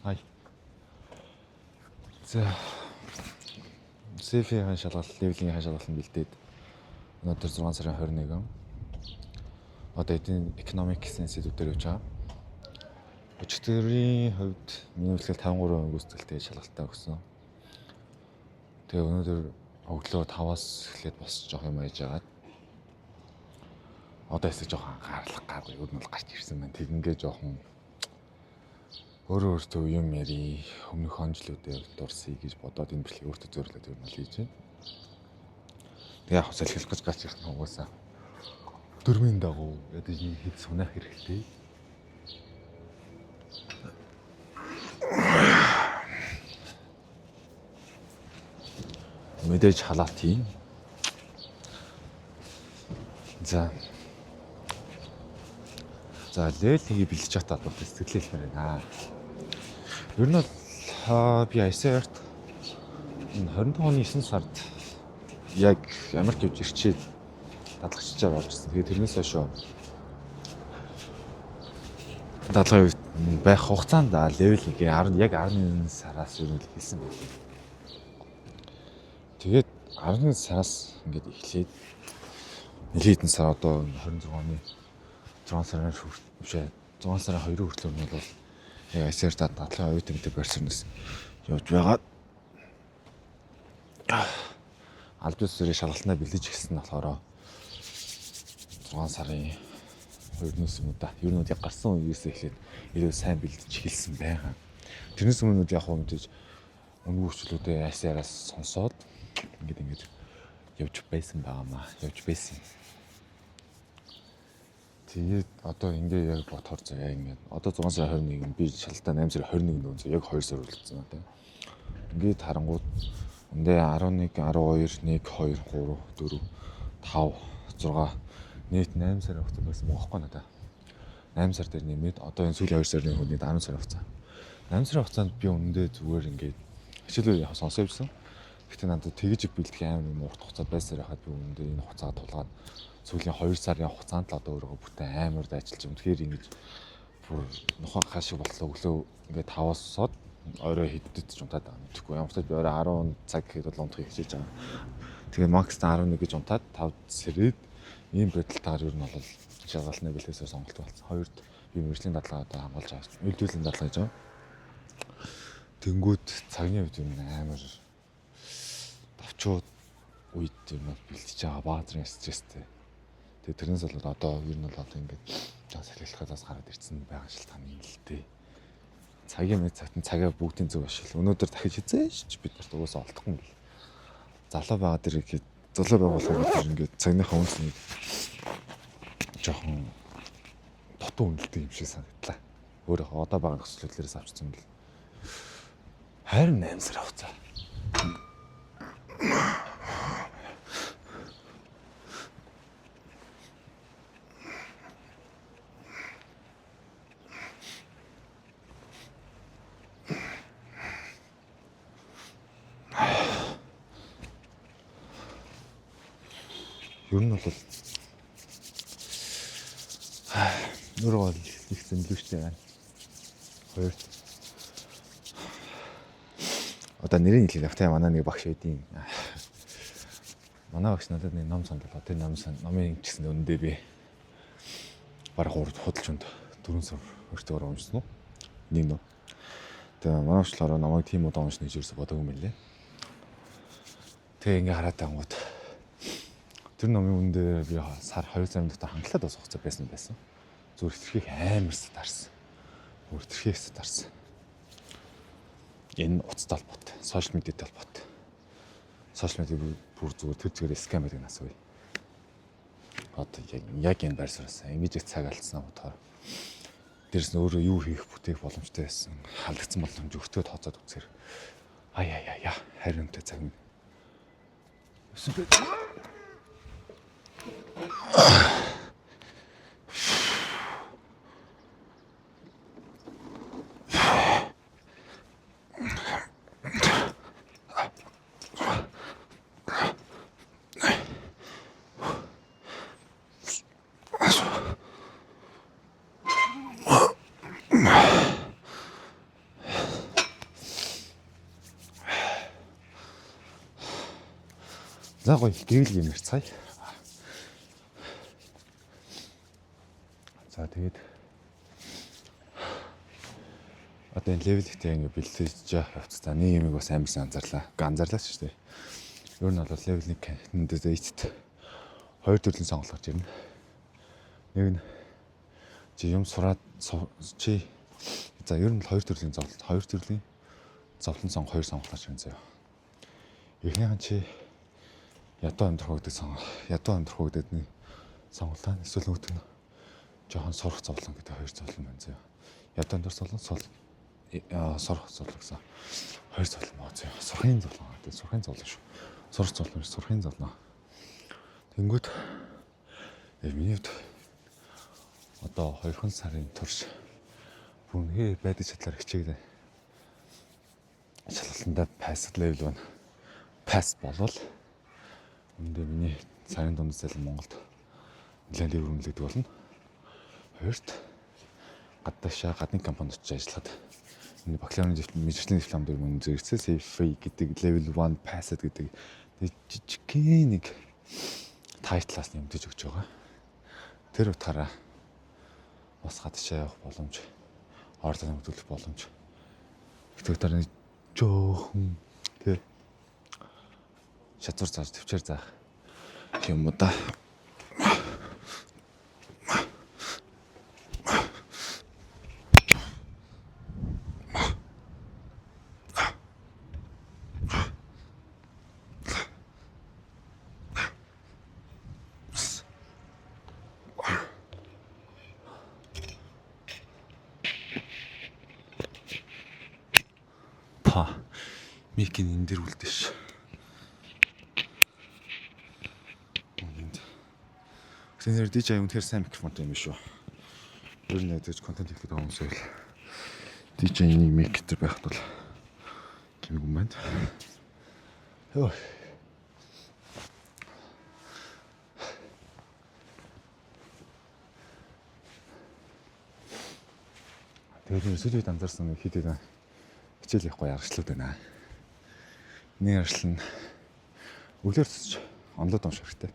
Хай. За. CELF-ийн шалгалт, level-ийн шалгалт нь бэлдээд өнөөдөр 6 сарын 21. Одоо эдийн economic гэсэн сэдвүүдээр явж байгаа. Өчигдрийн хувьд миний бэлтгэл 53% гүйцэтгэлтэй шалгалтаа өгсөн. Тэгээ өнөөдөр өглөө 5-аас эхлээд босч жоох юм аяж агаад одоо хэсэг жоохон анхаарлах гаргүй ер нь бол гарч ирсэн байна. Тэгингээ жоохон өөрөө өөртөө юм яри өмнөх он жилүүдээ дурсъя гэж бодоод энэ бичлэгийг өөртөө зориулаад ер нь бол хийж байна. Тэгээ яг салхилах гэж гарч ирсэн угаасаа дөрмийн дагуу ядаж нэг хэд сунах хэрэгтэй. Мэдээж халаат хийн. За. За level 1-ийг бэлдэж байхдаа холбоотой сэтгэлээ хэлмээр байна. Ер нь бол би ICR-т 25 оны 9 сард яг Америк явж ирчээд дадлагчаар орж ирсэн. Тэгээд тэрнээс хойш дадлагын үед байх хугацаанд level 1-ийг 10 яг 11 сараас ер нь хэлсэн байх. Тэгээд 11 сараас ингээд эхлээд нэлээд хэдэн сар одоо 26 оны 6 сарын бишээ 6 сарын 2 хүртэл нь бол яг ICR дадлага оюутан гэдэг байр суурьнаас явж байгаа. Аль бие усрын шалгалтнаа бэлдэж эхэлсэн нь болохоор 6 сарын 2-нөөс юм уу да. Ер нь яг гарсан үеэс эхлээд илүү сайн бэлдэж эхэлсэн байгаа. Тэрнээс өмнө яг хөө мэдээж үнэгүй хвчлүүдээ ICR-аас сонсоод ингээд явж байсан байгаамаа. Явж байсан. Тэгээд одоо ингээ яг бодохоор заяа ингээд одоо 6 сарын 21 би шалалтаа 8 сарын 21-нд өнцөө яг 2 сар үлдсэн тийм. Ингээд харангууд үндэ 11 12 1 2 3 4 5 6 нийт 8 сарын хугацаа байсан байгаа байхгүй надаа. 8 сар дээр нэмээд одоо энэ сүүлийн 2 сарын үед 10 сарын хугацаа. 8 сарын хугацаанд би үнэндээ зүгээр ингээд хичээлээ яг сонсоо явсан. Гэхдээ надад тэгж бэлдэх амар юм урт хугацаа байсаар байхад би үнэндээ энэ хугацаа тулгаад сүүлийн 2 сарын хугацаанд л одоо өөрийгөө бүтэн амар дайчилж үнэхээр ингэж бүр нухаа хаа шиг боллоо өглөө ингээд 5-аас сод орой хэддэд ч унтаад байгаа мэдэхгүй. Ямар ч би орой 10 цаг гэхэд бол унтахыг хичээж байгаа. Тэгээ макс 11 гэж унтаад 5 сэрээд ийм байдалтайгаар ер нь бол шалгалтны бэлгээсээр сонголт болсон. Хоёрт би мэргэжлийн дадлага одоо хамгаалж байгаа. Үйлдвэрлэлийн дадлага гэж байгаа. Тэнгүүд цагны хувьд ер нь амар давчууд үед ер нь бэлтэж байгаа бага зэрэг стресстэй. Тэгээ тэрнээс болоод одоо ер нь бол одоо ингээд жаа салхилахаас гараад ирсэн байгаа шалтгаан юм л дээ. Цагийн мэд цагт нь цагаа бүгдийн зөв ашигла. Өнөөдөр дахиж хизээш ч бид нарт угаасаа олдохгүй юм бэл. Залуу байгаа дэр ихэд залуу байгаа болохоор бид нар ингээд цагныхаа үнцнийг жоохон дутуу үнэлдэг юм шиг санагдлаа. Өөрөө одоо байгаа нөхцөлөөрөөс авчсан юм бэл. Харин 8 сар хугацаа. Ер нь бол өөрөө бол их зэмлэвчтэй байна. Хоёрт одоо нэрийг хэлэх явтай манай нэг багш байдیں۔ Манай багш надад нэг ном санал болгоо. Тэр ном номын ч гэсэн өндөө би бараг 3 худалч хүнд 4 сар өөртөө уншсан уу? Нэг ном. Тэгээ манай багш болохоор намайг тийм удаа уншна гэж ерөөсө бодоогүй юм лээ. Тэгээ ингээ хараад ангууд тэр номын үндэ би сар 2 сарын дотор хангалаад бас хугацаа байсан байсан. Зүгээр хэтэрхийх амар дарсан. Бүр хэтэрхийх дарсан. Энэ уцтай холбоотой, сошиал медиатай холбоотой. Сошиал медиа бүр зүгээр тэр зүгээр скам байдаг нас үе. Одоо яг энэ байр суураас ингэж их цаг алдсан бодохоор дээрс нь өөрөө юу хийх бүтээх боломжтой байсан. Халдсан боломж өртөө тооцоод үзэхэр ай ай ай я харин үнэтэй цаг минь. Өсөн бэ. За гоё гэрэл юм ярьцгаая. За тэгээд одоо энэ level ихтэй ингэ бэлтэж явцгаа нэг юмыг бас амар сайн анзаарлаа. Гэхдээ анзаарлаа шүү дээ. Ер нь бол level 1 candidate хоёр төрлийн сонголт гарч ирнэ. Нэг нь чи юм сураад чи за ер нь хоёр төрлийн зовлон, хоёр төрлийн зовлон сонго, хоёр сонголт гарч ирнэ заяа. Эхнийх нь чи ядуу амьдрах гэдэг сонголт, ядуу амьдрах гэдэг нэг сонголт, эсвэл нөгөөх нь жоохон сурах зовлон гэдэг хоёр зовлон байна заяа. Ядуу амьдрах зовлон, сурах зовлон гэсэн хоёр зовлон байгаа заяа. Сурахын зовлон гэдэг, сурахын зовлон шүү. Сурах зовлон, сурахын зовлон. Тэнгүүд миний хувьд одоо 2 сарын турш бүрнхээр байдаг чадлаар хичээглээ. Шалгалтандаа pass level 1 pass болвол үүндээ миний сарын дунд цалин Монголд нэлээд дэвэр үнэлэгдэх болно. Хоёрт гадаашаа гадны компанид очиж ажиллахад энэ бакалаврын мэргэжлийн диплом дээр мөн зэрэгцээ CFA гэдэг level 1 passed гэдэг нэг жижигхэн нэг title аас нэмдэж өгч байгаа. Тэр утгаараа бас гадаашаа явах боломж, орлого нэмэгдүүлэх боломж. Тэр нэг жоохон тэр шатвар зааж төвчээр заах юм уу да. Па mic ийн энэ дээр үлдээш. Энд. Тэгэхээр DJI үнэхээр сайн микрофонтой юм биш үү? Ер нь яг контент хийх гэдэг хүмүүс байвал DJI нэг mic дээр байхад бол гэмэг юм байна. Йоо. Тэгээд сүүлийн үед анзаарсан нэг хэд хэдэн хичээл явахгүй аргачлалууд байна. Нэг аргачлал нь өглөөр цэцэж онлоод унших хэрэгтэй.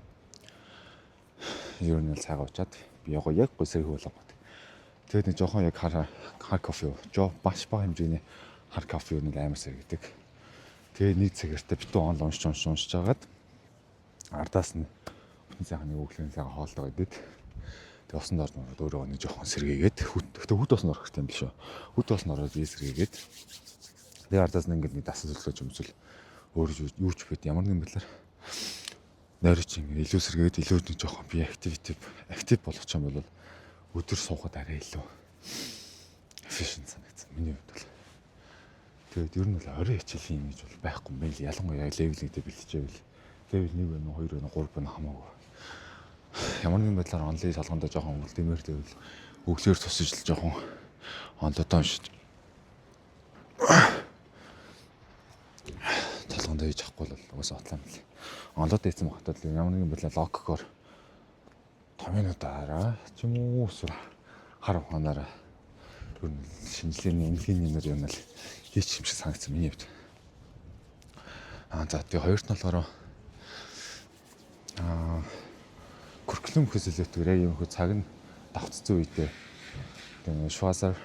Ер нь л цагаа уучаад би яг яг гой сэрхүү болгоод. Тэгээд нэг жоохон яг хар хар кофе, жоо маш бага хэмжээний хар кофе юу нэг амар сэргэдэг. Тэгээд нэг цагаартай битүү онл уншиж уншиж уншиж хагаад ардаас нь бүтэн сайхан нэг өглөөний сайхан хоолтойгоо идээд тэгээд усанд орж мөрөд өөрөө нэг жоохон сэргээгээд, гэхдээ хүд усанд орох хэрэгтэй юм биш үү? Хүд усанд ороод бие сэргээгээд тэгээд ардаас нь ингээд нэг дасан сөлгөөж өмсөл өөр юу ч байд ямар нэгэн байдлаар нойрч ингээд илүү сэргээгээд илүү нэг жоохон бие active болгох юм бол өдөр суухад арай илүү efficient санагдсан миний хувьд бол. Тэгээд ер нь бол орой хичээлийн юм гэж бол байхгүй юм байна л, ялангуяа level 1-тэй бэлтжээвэл level 1 байна уу, 2 байна уу, 3 байна хамаагүй. Ямар нэгэн байдлаар онлын толгоондоо жоохон өнгөлдмээр байвал өглөөр тусаж л жоохон онлодоо уншиж толгоондоо хийж авахгүй бол угаасаа отлаа юм лээ. Онлоод хийсэн багтаа л ямар нэгэн байдлаар логикоор томьёонуудаараа ч юм уу эсвэл хар ухаанаараа ер нь шинжилгээний үнэлгээний юмнууд юм л хийчих юм шиг санагдсан миний хувьд. За тэгээ хоёрт нь болохоор curriculum гэхээс илүүтэйгээр яг юм хөө цаг нь давтцсан үедээ тэгээ Schweser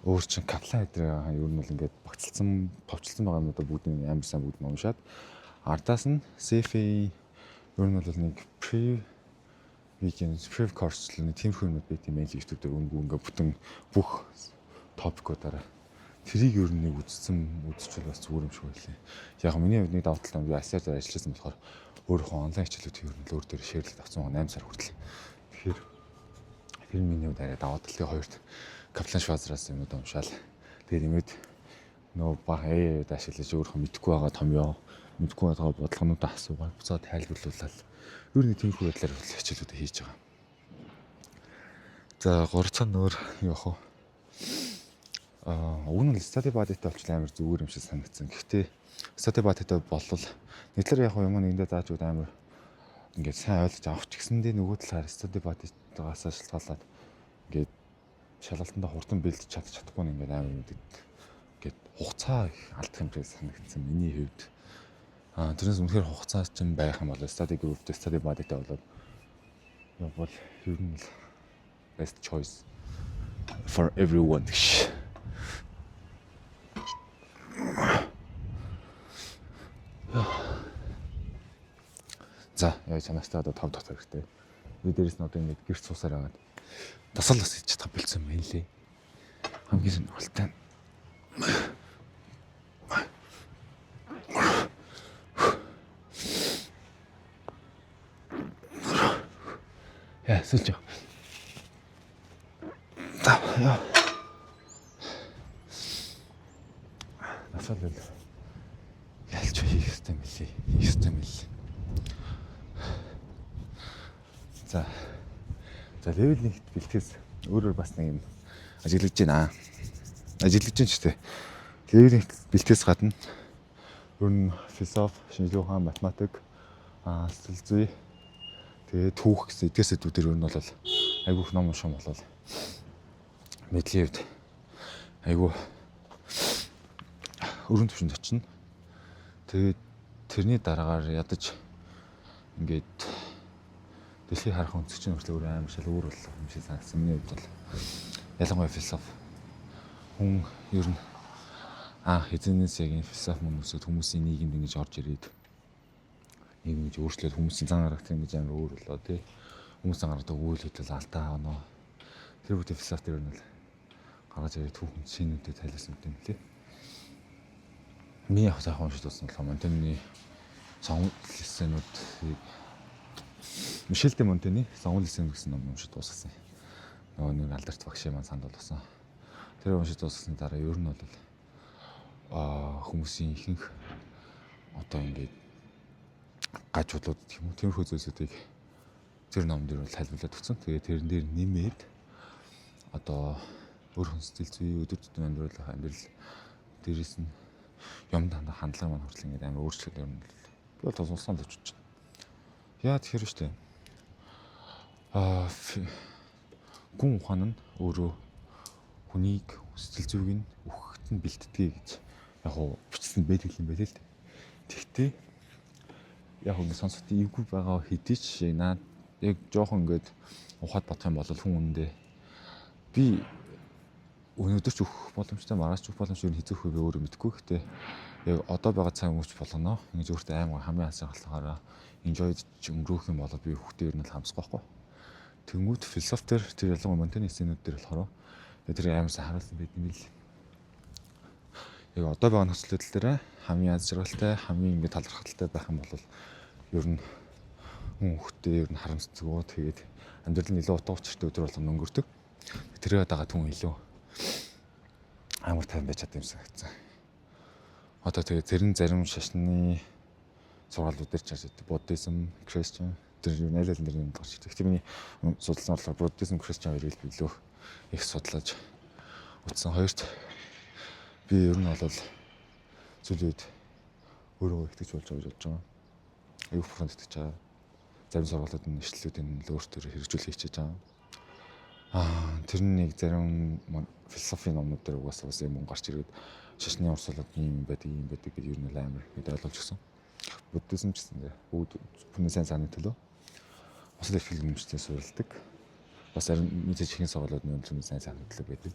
өөр чин Kaplan дээр ер нь бол ингээд багцлсан, товчлсон байгаа юмнуудаа бүгдийг амар сайн бүгд нь уншаад ардаас нь CFA ер нь бол нэг pre weekend pre course л нэг тиймэрхүү юмнууд байт юм байл YouTube дээр үнгүй ингээд бүтэн бүх topic уудаараа тэрийг ер нь нэг үзсэн үзчихвэл бас зүгээр юм шиг байлээ. Яг миний хувьд нэг давуу тал нь би Asia дээр ажилласан болохоор өөрийнхөө онлайн хичээлүүдийг ер нь л өөр дээр share лээд авсан 8 сар хүртэл. Тэгэхээр тэр миний хувьд арай давуу тал. Тэгээ хоёрт Kaplan Schweser аас юмуд уншаал. Тэгээд нэмээд нөгөө баг AI-д ашиглаж өөрийнхөө мэдэхгүй байгаа томьёо, мэдэхгүй байгаа бодлогонуудаа асуугаад буцаад тайлбарлуулаад ер нь тиймэрхүү байдлаар хичээлүүдээ хийж байгаа. За гурав дахь нь өөр юу ах вэ? Уг нь study buddy-тай болчихлоо амар зүгээр юм шиг санагдсан. Гэхдээ study buddy-тай болвол нэг талаар яг юм нэгэндээ зааж өгд амар ингээд сайн ойлгож авах ч гэсэндээ нөгөө талаар study buddy-тайгаас шалтгаалаад ингээд шалгалтандаа хурдан бэлдэж чадахгүй нь ингээд амар мэддэг. Ингээд хугацаа их алдах юм шиг санагдсан миний хувьд. Тэрнээс үнэхээр хугацаа чинь байх юм бол study group, study buddy-тай болоод явбал ер нь л best choice for everyone гэж. За, яа чанартай одоо 5 дахь хэрэгтэй. Би дээрэс нь одоо ингэж гэрт суусаар агаад дасгал бас хийж чадах болцсон юм лээ. Хамгийн сонирхолтой. Яа, сүүлч. За, яа. Дасгал л ялч хийх ёстой юм лээ. Хийх ёстой юм лээ. За. За, level 1-т бэлтгэс өөрөөр бас нэг юм ажиглаж байна. Ажиглаж байна ч гэдэг. Level 1-т бэлтгэс гадна ер нь философи, шинжлэх ухаан, математик, сэтгэл зүй, тэгээ түүх гэсэн эдгээр сэдвүүдээр ер нь бол айгүй их ном унших юм бол мэдлийн хувьд айгүй өргөн түвшинд очино. Тэгээд тэрний дараагаар ядаж ингээд дэлхийг харах өнцөг чинь хүртэл өөр амар шал өөр боллоо юм шиг санагдсан. Миний хувьд бол ялангуяа философи хүн ер нь эзэнээс яг энэ философи мөн өсөд хүмүүсийн нийгэмд ингэж орж ирээд нэг ингэж өөрчлөөд хүмүүсийн зан характер ингэж амар өөр боллоо тий. Хүмүүс зан гаргадаг үйл хөдлөл алдаа оноо. Тэр бүтээ философи дээр нь л гаргаж ирээд түүхэн шинүүдэд тайлбарсан юм лээ. Миний яг сайхан уншиж дууссан болохоор Монтеньы сонгол эссенүүдийг Мишель де Монтений сонгол эссен гэсэн ном уншиж дуусгасан. Нөгөө нэг алдарт багш маань санд болгосон. Тэр уншиж дуусгасны дараа ер нь бол хүмүүсийн ихэнх одоо ингээд гажуулууд гэх юм уу тиймэрхүү зүйлсүүдийг тэр ном дээр бол тайлбарлаад өгсөн. Тэгээ тэрэн дээр нэмээд одоо өөр хүн сэтгэл зүй, өдөр тутмын амьдрал дээрээс нь юмд хандах хандлага маань хүртэл ингээд амар өөрчлөлт ер нь би бол тусалсан л очиж байна. Яа тэгэхээр штэ. Гүн ухаан нь өөрөө хүнийг сэтгэл зүйг нь үхэхэд нь бэлтдэгэ гэж яг уу бичсэн байдаг юм байл л дээ. Тэгтээ яг ингэ сонсоход эвгүй байгаа хэдий ч наад яг жоохон ингээд ухаад бодох юм бол хүн үнэндээ би өнөөдөр ч өөх боломжтой, маргааш ч өөх боломжтой, хэзээ өөхөө би өөрөө мэдэхгүй. Гэхдээ яг одоо байгаа цаг мөч болгоно. Ингэж өөртөө аймаг хамгийн хасгалахаараа enjoy ч өнгөрөөх юм бол би хүүхдээ ер нь л хамсахгүй байхгүй. Тэнгүүд философи дээр тэр ялангуяа Монтены эссенүүд дээр болохоор тэр амар сайн харуулсан байт юм бил. Яг одоо байгаа нөхцөл байдал дээр хамгийн аз жаргалтай, хамгийн ингэ талархалтай байх юм бол ер нь хүн хүүхдээ ер нь харамсдаггүй. Тэгээд амьдрал нь илүү утга учиртай өдөр болгоно өнгөрдөг. Тэрээ дагаад хүн илүү амар тайван байж чадсан юм санагдсан. Одоо тэгээд зэрэн зарим шашны сургаалууд дээр ч харж байдаг. Буддизм, Christian тэр юу аль аль нэр нь гарч ирдэг. Гэхдээ миний судалсан болохоор Буддизм, Christian хоёрыг би илүү их судлаж утсан. Хоёрт би ер нь бол зүйлүүд өөрөө итгэж болж байгаа гэж бодож байгаа. Аюу бурханд итгэж байгаа. Зарим сургаалууд нь ишлэлүүдийн нь л өөртөө хэрэгжүүлэх хичээж байгаа. Тэр нэг зарим философийн номнууд дээр угаасаа бас юм гарч ирээд шашны урсгалууд ийм байдаг, ийм байдаг гэж ер нь амар бид ойлгож гисэн. Буддизм ч гэсэн бүгд хүний сайн сайнны төлөө бусад эрхлэл үнэмштэй суурилдаг. Бас зарим мэдээж ихэнх сургуулиуд нь хүний сайн сайнны төлөө байдаг.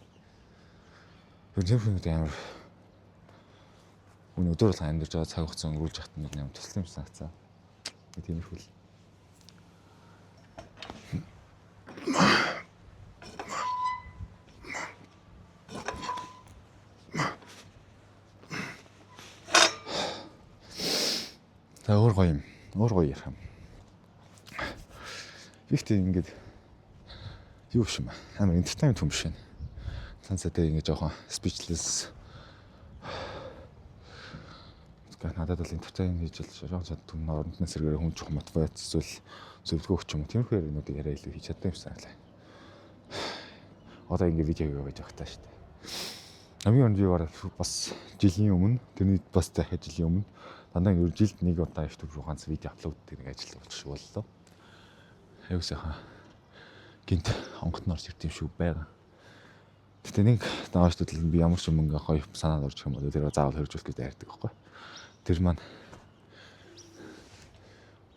Тэр тийм хүмүүс амар хүн өдөр болгон амьдарч байгаа цаг хугацаа өнгөрүүлж явахад нь амар туслах юм санагцсан. Тиймэрхүү л. За өөр гоё юм. Өөр гоё ярих юм. Би ихтэй ингээд юу биш юм аа. Амар entertainment хүн биш байна. Цаанасаа тэгээ ингээд жоохон speechless. Тэгэхээр надад бол entertain хийж л жоохон чад түн орондны сэргээр хүн чух мотивац эсвэл зөвлөгөө өгч юм уу. Тиймэрхүү юмнуудыг яриа илүү хийж чаддаг юм саналаа. Одоо ингээд видео хийгээ байж байгаа шүү дээ. Хамгийн өндөр би бас жилийн өмнө, тэрний бас дахиад жилийн өмнө дандаа ер жилд нэг удаа YouTube руу ганц видео upload гэдэг нэг ажил болчих боллоо. Аюу сайхан гинт онгот нь орж ирд юм шүү байгаа. Гэтэ нэг дааш төдөл би ямар ч юм ингээ гоё санаад орж юм бол тэр заавал хэрэгжүүлэх гэж дайрдаг байхгүй. Тэр маань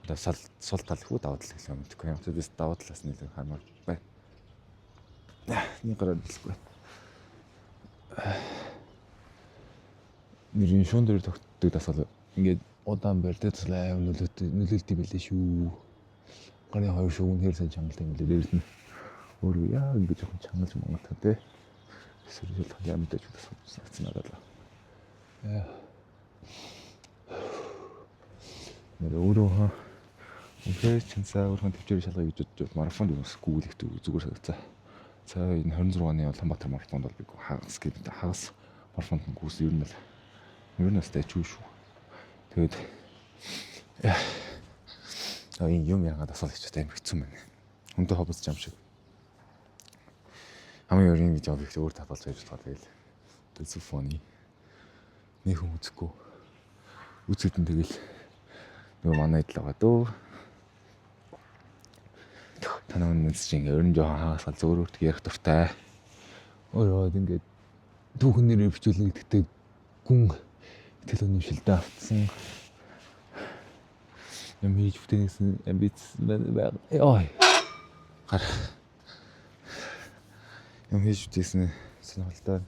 Одоо сул тал хүү давуу тал гэх юм мэдэхгүй юм. Би давуу талаас нь илүү хармаар байна. Нэг гараад дэлгүй. Нэрийн шуун дээр тогтдог дасгал ингээд удаан барьдаг дасгал аим нөлөөлт юм байлээ шүү. Гарын хоёр шуг үнэхээр сайн чангалтай юм лээ. Дээрээс нь өөрөө яа ингэж жоохон чангалж монголтой те. Эсвэл ямар дэж дасгал санагдсан надад л. Нэр өөрөө хаа үнэхээр чанцаа өөрхөн төвчээр шалгая гэж бодож марафонд юус гүйлэх зүгээр санагцаа. За энэ 26 оны Улаанбаатар марафонд бол би хагас гэдэг хагас марафонд нь гүйс ер нь л ер нь бас дайчгүй шүү. Тэгээд энэ юм яагаад асаал хийж амар хэцүү байна. Хүнтэй хобоц юм шиг. Хамгийн өөрийн видео хийхдээ өөр татвалж байж болохоор тэгэл that's so funny. Нэг хүн үзэхгүй. Үзэхэд нь тэгэл нөгөө манай идэл байгаа дөө. Танаа үнэс чинь ингээ өрн жоохон хагас гал зөөр өөртөө ярих дуртай. Өөрөө ингээд түүхэн нэрээр бичүүлнэ гэдэгтээ гүн итгэл үнэмшилдээ автсан. Юм хийж бүтээнэсэн амбиц байна. Ой. Гар. Юм хийж бүтээсэн сонирхолтой.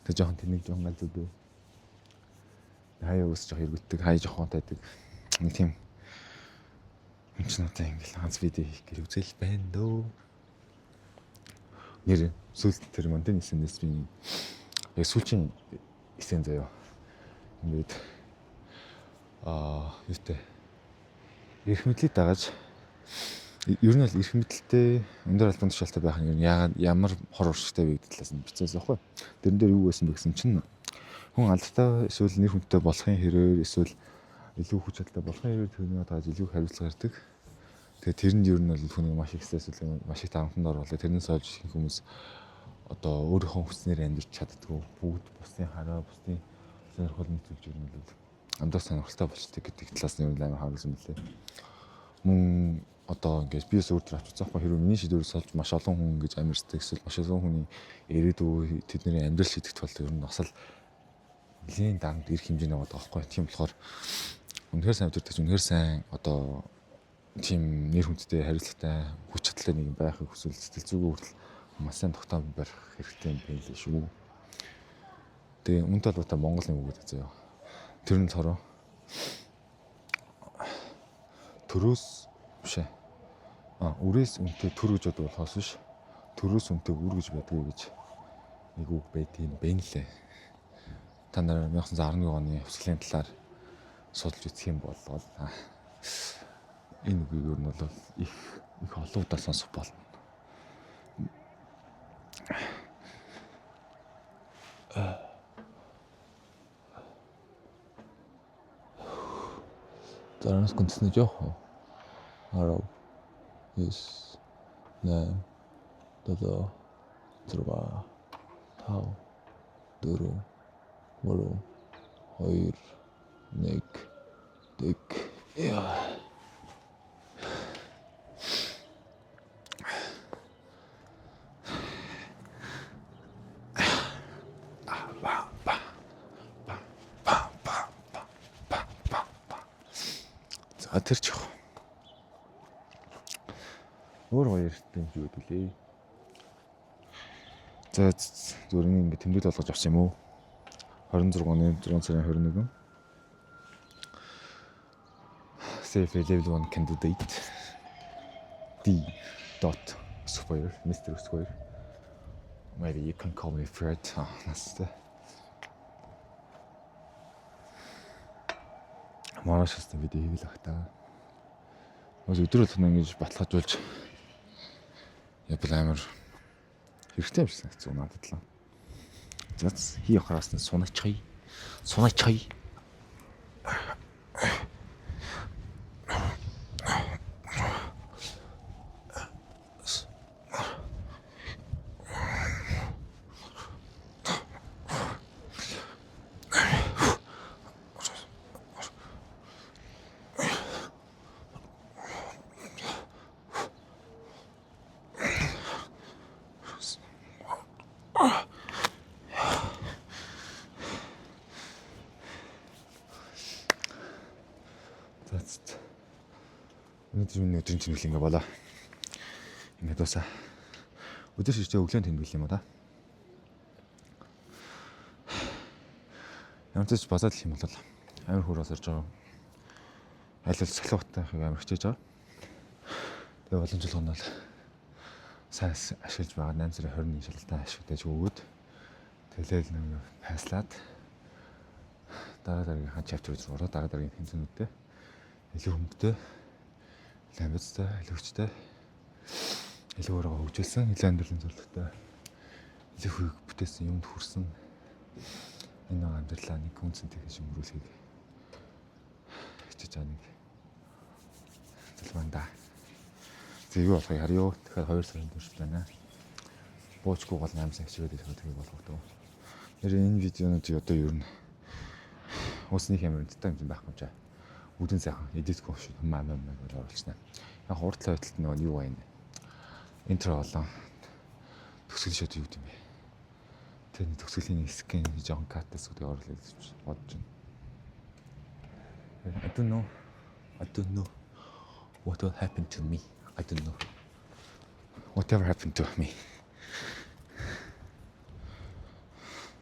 Тэг жоохон тэнэг жоохон галзуу. Хаяа ус жоох эргүтдэг, хаяа жоохон тайдаг. Нэг тийм юм чинь одоо ингээл ганц видео хийх гэж үзэл байна дөө. Нэр сүүлд тэр Монтен эсэнээс би яг сүүлчийн эсэн заяа. Ингээд юутай эрх мэдлийг дагаж ер нь бол эрх мэдэлтэй өндөр албан тушаалтай байх нь ер нь яагаад ямар хор уршигтай вэ гэдэг талаас нь бичсэн байхгүй. Тэрэн дээр юу байсан бэ гэсэн чинь хүн алдартай эсвэл нэр хүндтэй болохын хэрээр эсвэл илүү хүч чадалтай болохын хэрээр тэрнийг дагаж илүү хариуцлага ирдэг. Тэгээ тэрэнд ер нь бол хүнийг маш их стресс маш их дарамтанд оруулаад тэрнээс олж их хүмүүс одоо өөрийнхөө хүснээр амьдарч чаддгүй бүгд бусдын хараа бусдын сонирхол нийцүүлж ер нь бол амьдрах сонирхолтой болчтой гэдэг талаас нь ер нь амар харуулсан мөлий. Мөн одоо ингээд би бас өөр төр авч үзсэн хэрвээ миний шийдвэрээс олж маш олон хүн ингэж амьдардаг эсвэл маш олон хүний ирээдүй тэдний амьдрал шийдэх тулд ер нь бас л нэлийн дарамт ирэх хэмжээний байгаа байхгүй. Тийм болохоор үнэхээр сайн амьдардаг, үнэхээр сайн одоо тийм нэр хүндтэй хариуцлагатай хүч чадалтай нэгэн байхыг хүсвэл сэтгэл зүгөө хүртэл маш сайн тогтоом барих хэрэгтэй юм байлээ шүү. Тэгээ үнэтэй холбоотой Монгол нэг үг гэдэг заяа. Тэр нь болохоор төрөөс биш ээ. Үрээс үнэтэй төр гэж боддог болохоос биш. Төрөөс үнэтэй үр гэж байдгийг гэж нэг үг байдгийн бэ нэлээ. Та нар 1911 оны хувьсгалын талаар судалж үзэх юм бол энэ үгийг ер нь бол их их олон удаа сонсох болно. Зараас гүндэснэ жоох. 10 9 8 7 6 5 4 3 2 1 1. Яа. За тэр ч яах. Өөр гоё ярьсан юм юу гэдэг лээ. За зүгээр ингэ тэмдэглэл болгож авсан юм уу? 26 оны 6 сарын 21. CFA level 1 candidate D dot Square, Mr. Square. Maybe you can call me Fred. Настай. Маргааш хэвчээ видео хийгээл ах та. Бас өдөр болгоно ингэж баталгаажуулж явбал амар хэрэгтэй юм шиг санагдсан надад л. За хий явахаас нь суначихъя. Суначихъя. Өнөөдрийн тэмдэглэл ингээ болоо. Ингээ дуусаа. Өдөр ширтээ өглөөний тэмдэглэл юм уу да? Ямар ч ч базаад л юм бол амар хөөр осорж байгаа. Аль бол сахилгаттай байхыг амар хичээж байгаа. Тэгээ боломжлого нь бол сайн ашиглаж байгаа 8 сарын 21 шалгалтаа ашигтаж өгөөд тэлээл нэг pass лаад дараа дараагийнхаа chapter руу ороод дараа дараагийн тэмцээнүүдтэй илүү хөнгөтэй, илүү амбицтай, илүү хүчтэй, илүү өөрийгөө хөгжүүлсэн, илүү амьдралын зорилготой, илүү хүйг бүтээсэн, юмд хүрсэн энэ амьдралаа нэг үнцэнтэй хийж өнгөрүүлэхийг хичээж байгаа нэг зүйл байна да. Зөв юу болохыг харъя. Тэгэхээр 2 сарын турш байна. Буучгүй гол 8 сар хичээгээд ирэх тэгээ болох дөө. Нэр энэ видеонууд одоо ер нь уусны хэмээр үнэтэй юм байхгүй юм чаа. Үдэн сайхан edit гүй шүү. Маа маа маа гэж оруулчихна. Яг хурдлаа хөтөлт нөгөө юу байна. Intro болон төгсгөл шот юу гэм бэ? Тэр нэг төгсгөлийн skin жоохон cut хэсгүүдийг оруулах гэж бодож байна. I don't know. I don't know what will happen to me. I don't know. Whatever happened to me.